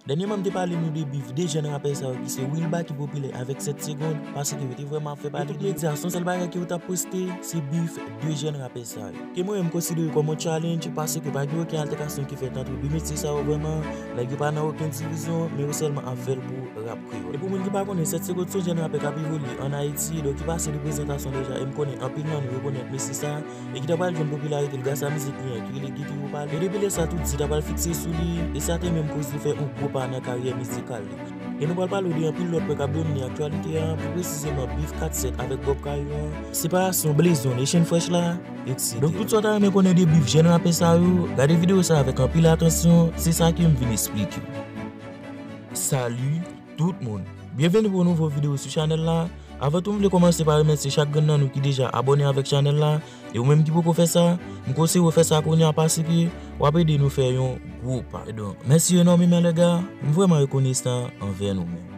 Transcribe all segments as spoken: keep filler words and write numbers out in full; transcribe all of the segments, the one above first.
Dènyèman, m te pale nou de bif de jèn rapè sa yo ki se Wilba ki popilè avèk Sèt Segond, paske yo te vrèman ap fè pale de yo. Tout medya, se yon sèl bagay ke yo t ap poste, se bif de jèn rapè sa yo. Ke mwen menm, m konsidere kòm yon challenge, paske pa gen okenn altèkasyon ki fèt ant de mesye sa yo vrèman. Nèg yo pa nan okenn divizyon, men yo sèlman ap fè l pou rap kreyòl. E pou moun ki pa konnen, Sèt Segond se yon jèn rapè k ap evolye ann Ayiti, donk ki pase de prezantasyon deja, e m konnen anpil nan nou rekonèt mesye sa, e ki ta pral jwenn popilarite l gras a mizik li an, ki rele Gete Yo Pale. E depi lè sa, tout zye ta pral fikse sou li, e sa te menm koz li fè yon gwo pa nan karyè mizikal li. E nou pral pale w de anpil lòt pwen k ap domine aktyalite a, pi presizeman bif Kat Sèt avèk Bob Kayou an, separasyon Blaze One e Shane Fresh la, et cetera. Donk, tout sa w ta renmen konnen de bif jèn rapè sa yo, gade videyo sa avèk anpil atansyon, se sa ke m vin esplike w. Salut tout moun! Byenveni pou yon nouvo videyo sou chanèl la. Avan tou, m vle kòmanse pa remèsye chak grenn nan nou ki deja abòne avèk chanèl la. E ou menm ki poko fè sa, m konseye w fè sa kounye a paske w ap ede nou fè yon gwo pa. Donk, mèsi enòmeman lèga, m vrèman rekonesan anvè nou menm.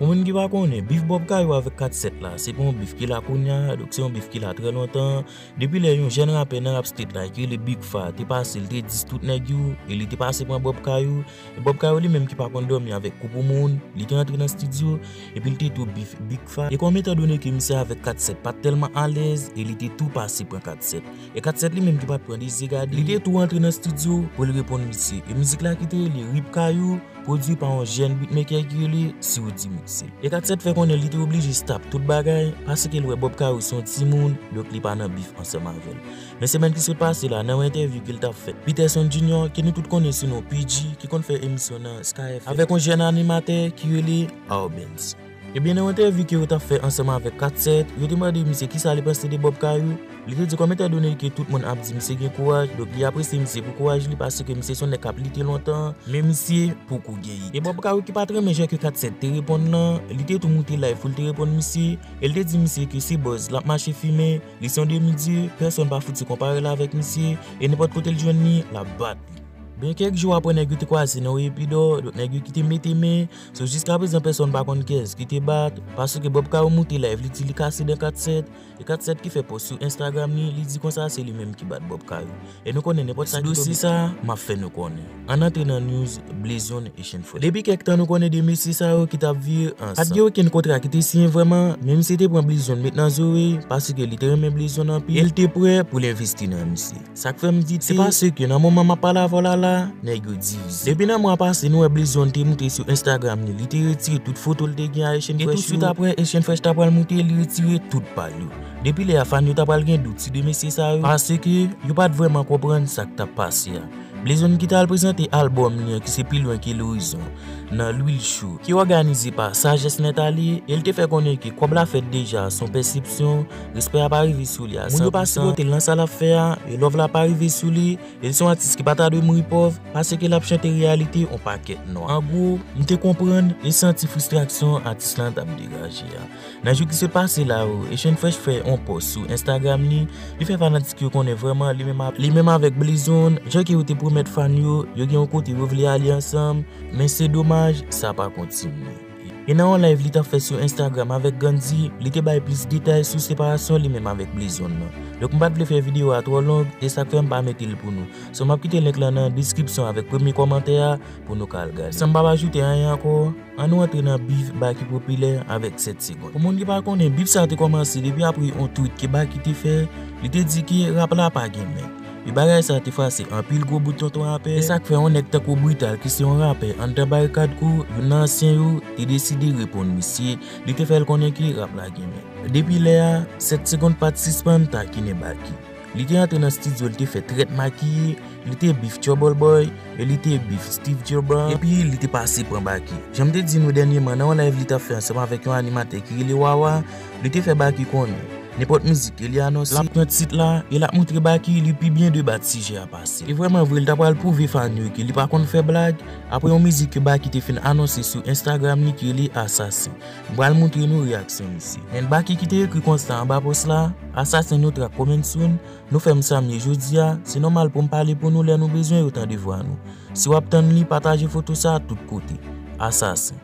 Pou moun ki pa konnen, bif Bob Kayou avèk Kat Sèt la, se pa yon bif ki la kounye a, donk se yon bif ki la trè lontan. Depi lè yon jèn rapè nan rap street la, ki rele Big Fa, te pase, li te dis tout nèg yo, e li te pase pran Bob Kayou. E Bob Kayou li menm ki pa konn dòmi avèk kou pou moun, li te antre nan estidyo, epi li te tou bif Big Fa. E kòm etandone ke misye avèk Kat Sèt pa t tèlman alèz, e li te tou pase pran Kat Sèt. E Kat Sèt li menm ki pa t pran de zye gade, li te tou antre nan estidyo pou l reponn misye. E mizik la ki te rele Rip Kayou, pwodui pa yon jèn beatmaker ki rele Siwoody Mixel. E Kat Sèt fè konnen li te oblije stop tout bagay, paske l wè Bob Kayou se yon timoun, donk li pa nan bif ansanm avè l. Men semèn ki sot pase la, nan yon entèvyou ke l t ap fè Peterson Junior, ke nou tout konnen sou non P G, ki konn fè emisyon nan Sky F M, avèk yon jèn animatè ki rele Arbenz. Ebyen, nan yon entèvyou ke yo t ap fè ansanm avèk Kat Sèt, yo te mande misye kisa li panse de Bob Kayou. Li te di kòm etandone ke tout moun ap di misye gen kouraj, donk li apresye misye pou kouraj li paske misye se yon nèg k ap lite lontan, men misye poko genyen. E Bob Kayou ki pa t renmen jan ke Kat Sèt te reponn nan, li te tou moute live pou l te reponn misye, e l te di misye ke se buzz l ap mache fimen, li se yon demi dye, pèsonn pa fouti konpare l avèk misye, e nenpòt kote l jwenn li, l ap bat li. Byen kèk jou apre nèg yo te kwaze nan Wi Epi Dò, donk nèg yo ki te mete men, so jiskaprezan pèsonn pa konn kiyès ki te bat, paske Bob Kayou moute live, li di li kase dan Kat Sèt, e Kat Sèt ki fè pòs sou Instagram li, li di konsa se li menm ki bat Bob Kayou. E nou konnen nenpòt sa ki dosye sa, m ap fè nou konnen. Ann antre nan news Blaze One e Shane Fresh. Depi kèk tan nou konnen de mesye sa yo ki t ap viv ansanm. Pa t gen okenn kontra ki te siyen vrèman, men misye te pran Blaze One met nan zore, paske li te renmen Blaze One anpil, e l te prè pou l envesti nan misye. Sa k fè m di se paske nan moman m ap pale avè w la la, nèg yo divize. Depi nan mwa pase, nou wè Blaze One te moute sou Instagram li, li te retire tout foto l te gen a Eshane Fresh yo. E tousuit apre, Eshane Fresh ta pral moute, li retire tout pa l yo. Depi lè a, fan yo ta pral gen dout sou de mesye sa yo, paske yo pa t vrèman konprann sa k t ap pase a. Blaze One ki t al prezante albòm li an ki se Pi Lwen Ke Lorizon nan Louis Cho, ki òganize pa Sajès Nèt Ale, e l te fè konnen ke kòb la fèt deja, se yon pèsepsyon, respè a pa rive sou li a san pou san. Moun yo pa sipòte l nan sa l ap fè a, e love la pa rive sou li, e l se yon atis ki pa ta dwe mouri pòv, paske l ap chante reyalite yon pakèt nwa. An gwo, m te konprann e santi fristrasyon atis lan t ap degaje a. Nan jou ki sot pase la yo, Eshane Fresh fè yon pòs sou Instagram li, li fè fanatik yo konnen vrèman li menm a, li menm avèk Blaze One, jan ke yo te pwomèt fan yo, yo gen yon kote yo vle ale ansanm, men se domaj, sa pa kontinye. E nan yon live li t ap fè sou Instagram avèk Gandhi, li te bay plis detay sou separasyon li menm avèk Blaze One nan. Donk m pa t vle fè videyo a twò long, e sa k fè m pa mete l pou nou. So m ap kite link lan nan deskripsyon avèk premye kòmantè a pou nou ka al gade. San m pa ajoute anyen ankò, ann nou antre nan bif Baky Popilè avèk Sèt Segond. Pou moun ki pa konnen, bif sa te kòmanse depi apre yon tweet ke Baky te fè, li te di ke rap la pa gen mèt. E bagay sa te fwase anpil gwo bout tonton rapè. E sa k fè yon nèg tankou Brutal, ki se yon rapè anndan Barikad Crew, youn nan ansyen yo, te deside reponn misye. Li te fè l konnen ke rap la gen mèt. Depi lè a, Sèt Segond pa t sispann takinen Baky. Li te antre nan estidyo, li te fè trèt makiye, li te bif Trouble Boy, e li te bif Steve Gilbert, epi li te pase pran Baky. Jan m te di nou dènyèman, nan yon live li t ap fè ansanm avèk yon animatè ki rele Wawa, li te fè Baky konnen nenpòt mizik ke li anonse, l ap pran tit la, e l ap montre Baky li pi byen debat sijè a pase l. E vrèman vre, li ta pral pwouve fan yo ke li pa konn fè blag. Apre yon mizik ke Baky te fin anonse sou Instagram li ki rele Assassin. M pral montre nou reyaksyon misye. And Baky ki te ekri konsa anba pòs la, Assassin, no track coming soon, nou fè m sa m ye jodi a, se nòmal pou m pale pou nou lè nou bezwen yo tande vwa nou. Si w ap tann li, pataje foto sa a tout kote. Assassin.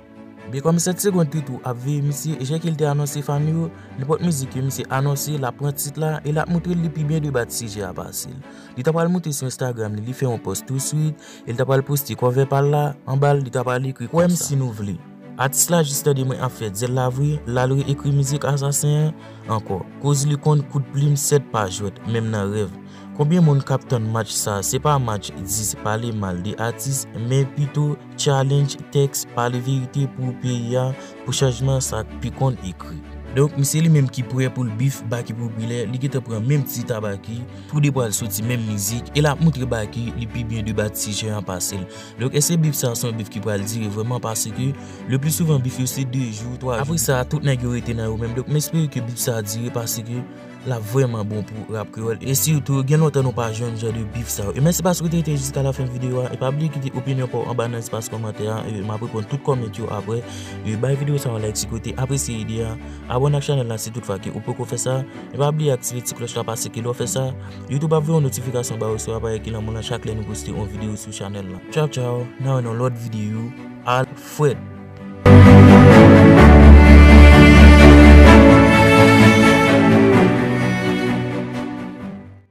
Byen kòm sèt segond Twitter ap veye misye, jan ke l te anonse fan yo, nenpòt mizik ke misye anonse, l ap pran tit la e l ap moutre l li pi byen deba ti sijè a pase l. Li ta pral moute sou Instagram li, li fè yon pòs touswit e l ta pral poste cover pa l la, anba l li ta pral ekri konsa. Kwè m si nou vle. Atis la jis tande mwen ap fè dyèl la vre, l al re-ekri mizik Asasen an ankò. Koz li konn kout plim sèt pa jwèt, menm nan rèv. Konbyen moun k ap tann match sa? Se pa match dis pale mal de atis, men pito challenge tèks, pale verite pou peyi a, pou chanjman sa k pi konn ekri. Donk, misye li menm ki prè pou l bif Baky Popilè, li gentan pran menm tit a Baky, tou de pral soti menm mizik, e l ap moutre Baky li pi byen deba ti sijè an pase l. Donk, èske bif sa a se yon bif ki pral dire vrèman? Paske, le pli souvan, bif yo se de jou, twa jou. Apre sa, tout nèg yo rete nan yo menm. Donk, m espere ke bif sa a dire paske l ap vrèman bon pou rap kreyòl. E sitou, gen lontan nou pa jwenn jan de bif sa yo. E mèsi paske w te rete jiska lafen videyo a. E pa bliye kite opinyon pa w anba nan espas kòmantè a. E m ap reponn tout kòmant yo apre. E bay videyo sa yon like si ke w te apresye ide a. Abòne ak chanèl la si toutfwa ke ou poko fè sa. E pa bliye aktive ti klòch la paske lè w fè sa, YouTube ap voye yon notifikasyon ba ou sou aparèy ki nan men w lan chak lè nou poste yon videyo sou chanèl la. Tchaw, tchaw, n a wè nan lòt videyo. Alfred.